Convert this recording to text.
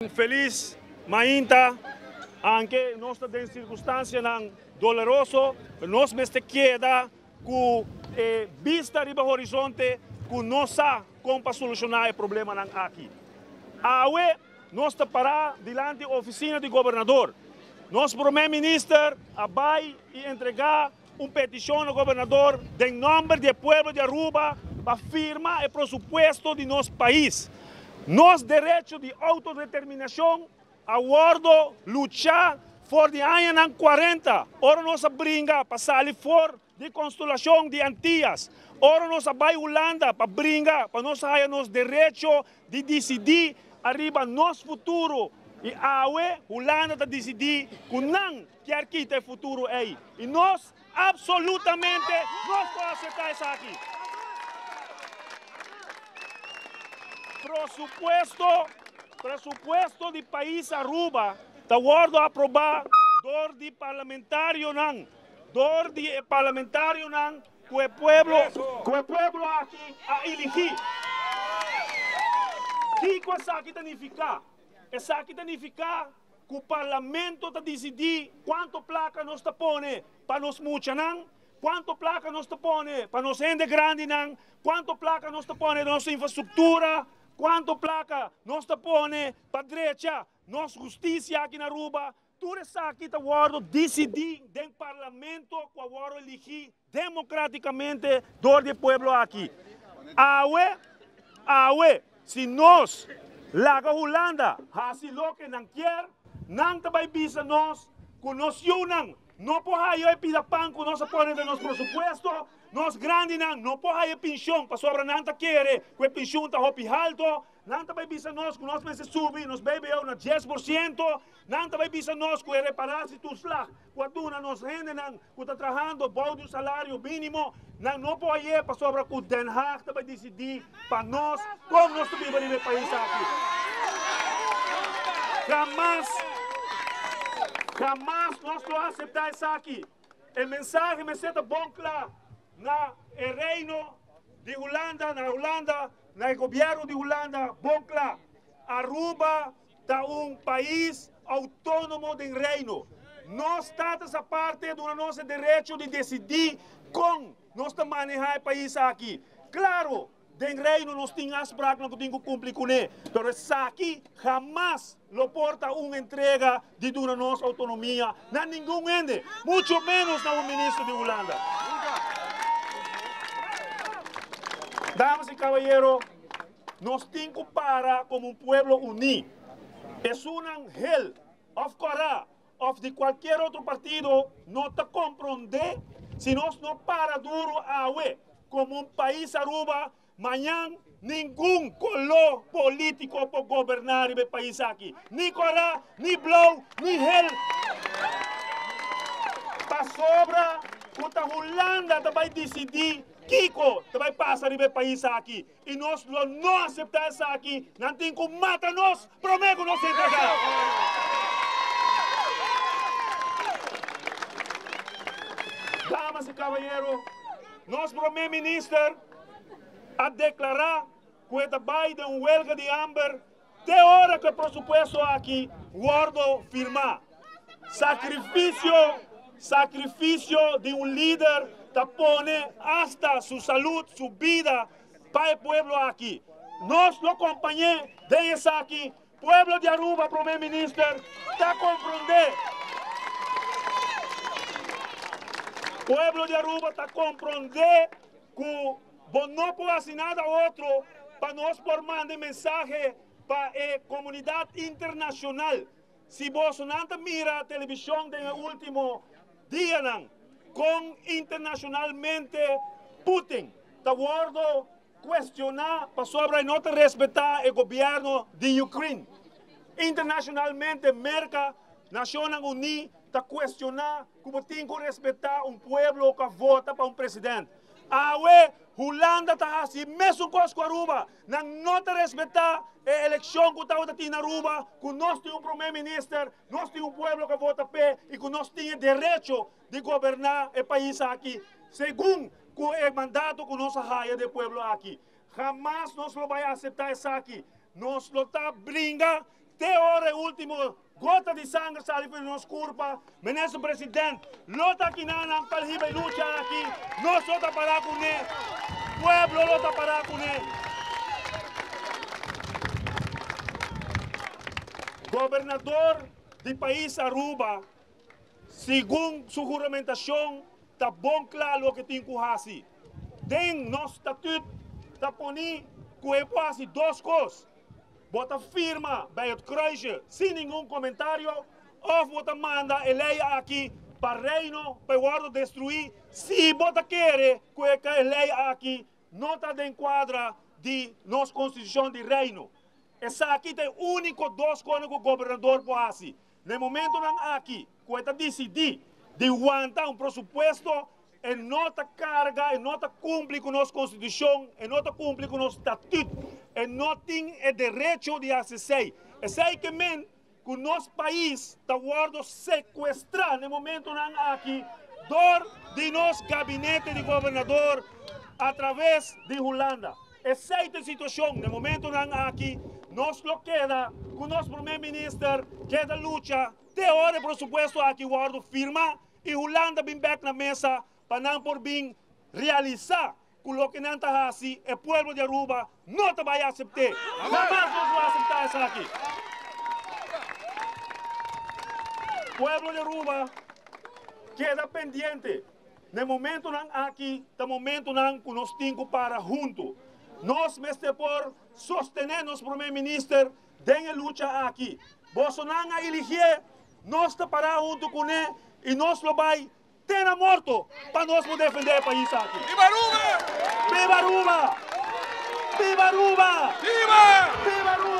Felis mainta, anke nos ta den sirkunstansianan doloroso, pero nos mester keda ku e bista riba horizonte ku nos sa kon pa solushoná e problemanan aki. Awe nos ta pará dilanti ofisina di gobernador. Nos promé minister a bai i entregá un petishon na gobernador den nòmber di e pueblo di Aruba pa firma e prosupuesto di nos pais. Nos derecho di outodeterminashon a wòrdu luchá for di añanan kuarenta, ora nos a bringa pa sali for di konstulashon di Antias, ora nos a bai Hulanda pa bringa pa nos haya nos derecho di disidí ariba nos futuro i awe Hulanda ta disidí ku nan kier kita e futuro ei i nos absolutamente nos por acepta esaki. Prosupuesto presupuesto di pais Aruba ta wordo aproba door di parlamentarionan door di e parlamentarionan ku e pueblo ku e pueblo aki a eligi. Kiko esaki ta nifiká? Esaki ta nifiká ku parlamento ta disidí kuantu plaka nos ta pone pa nos muchanan, kuantu plaka nos ta pone pa nos hende grandinan, kuantu plaka nos ta pone den nos infrastruktura, kuantu plaka nos ta pone pa drecha nos hustisia aki na Aruba. Tur esaki ta wòrdu disidí den parlamento ku a wòrdu eligí democraticamente door di e pueblo aki. Awe, awe, si nos laga Hulanda haci loke nan kier, nan ta bay bisa nos cu nos yiunan no por haya e pida pan cu nos a pone den nos presupuesto, nos grandinan no por haya pension pasobra nan ta kere cu e pension ta hopi halto, Nan ta bai bisa nos ku nos mester subi nos BBO na 10%. Nan ta bai bisa nos ku e reparatietoeslag ku a duna nos hendenan ku ta trahando bou di un salario mínimo, nan no por haye pasobra ku Den Haag ta bai disidí pa nos kon nos ta biba riba e pais aki. Hamas, hamas nos lo aseptá esaki. E mensahe mester ta bon kla na e Reino di Hulanda, na Hulanda. Na e gobierno di Hulanda bon cla, Aruba ta un pais autonomo den Reino. Nos Status Aparte duna nos e derecho di decidi con nos ta maneha e pais aki. Claro, den Reino nos tin afspraaknan cu tin cu cumpli cune, pero esaki hamas lo por ta un entrega di duna nos autonomia na ningun hende, mucho menos na un minister di Hulanda. Damas y caballero, nos tin cu para como un pueblo uní. Esunnan hel of cora of di cualkier otro partido no ta compronde si nos no para duro awe como un pais Aruba. Mañan ningun koló polítiko por goberná riba e pais aki, ni kòrá, ni blou, ni hel. Pasobra ku ta Hulanda ta bai disidí kiko ta bai pasa riba e pais aki i nos lo no aseptá esaki, nan tin ku mata nos promé ku nos entregá. Damas i kabayero, nos promé minister a deklará ku e ta bai den un welga di hamber te ora ku e presupuesto aki wòrdu firmá. Sakrifisio, sakrifisio di un lider ta pone asta su salud, su bida pa e pueblo aki. Nos lo kompañ'é den esaki. Pueblo di Aruba, Prome Minister ta komprondé. Pueblo di Aruba ta komprondé ku bo no por hasi nada otro pa nos por manda e mensahe pa e komunidat internashonal. Si bosonan ta mira televishon den e último dianan kon internashonalmente Putin ta wòrdu kuestioná pasobra e no ta respetá e gobièrnu di Ukraine. Internashonalmente Merka, Nashonnan Uní ta kuestioná ku bo tin ku respetá un pueblo ku a vota pa un president. Awe Hulanda ta hasi mesun kos ku Aruba. Nan no ta respetá e elekshon ku tabata tin na Aruba, ku nos tin un prome minister, nos tin un pueblo ku a vota p'e i ku nos tin e derecho di goberná e pais aki segun ku e mandato ku nos a haya di e pueblo aki. Hamas nos lo bai aseptá esaki. Nos lo ta bringa. Te ora e ultimo gota di sanger sali for di nos kurpa, Minister President lo ta kinanan pa hiba e lucha aki, nos lo ta para kuné, pueblo lo ta para kuné. Gobernador di pais Aruba, segun su huramentashon, ta bon kla loke tin ku hasi. Den nos statut ta poni ku e por hasi dos kos. Bo ta firma bij het kruisje sin ningun komentario òf bo ta manda e lei aki pa Reino pa e wòrdu destruí si bo ta kere ku e lei aki no ta den kuadra di nos konstitushon di Reino. Esaki ta e úniko dos kosnan ku gobernador por hasi. Na e momentonan aki ku e ta disidí di wanta un presupuesto, e no ta karga, e no ta kumpli ku nos konstitushon, e no ta kumpli ku nos statut, e no tin e derecho di hasi esei. Esei ke men ku nos pais ta wòrdu sekuestrá na e momentonan aki dor di nos gabinete di gobernador atraves di Hulanda. Esei ta e situashon na e momentonan aki. Nos lo keda ku nos prome minister keda lucha te ora e presupuesto aki wòrdu firma i Hulanda bin bèk na mesa pa nan por bin realisá ku loke nan ta hasi e pueblo di Aruba no ta bai asept'é. Hamas nos lo aseptá esaki. Pueblo di Aruba keda pendiente. Na e momentonan aki ta momentonan ku nos tin ku para huntu. Nos mester por sostené nos Prome Minister den e lucha aki. Bosonan a eligié, nos ta pará huntu kuné i nos lo bai te na morto pa nos por defendé e pais aki. Biba Aruba! Biba Aruba! Biba Aruba! Biba! Biba Aruba!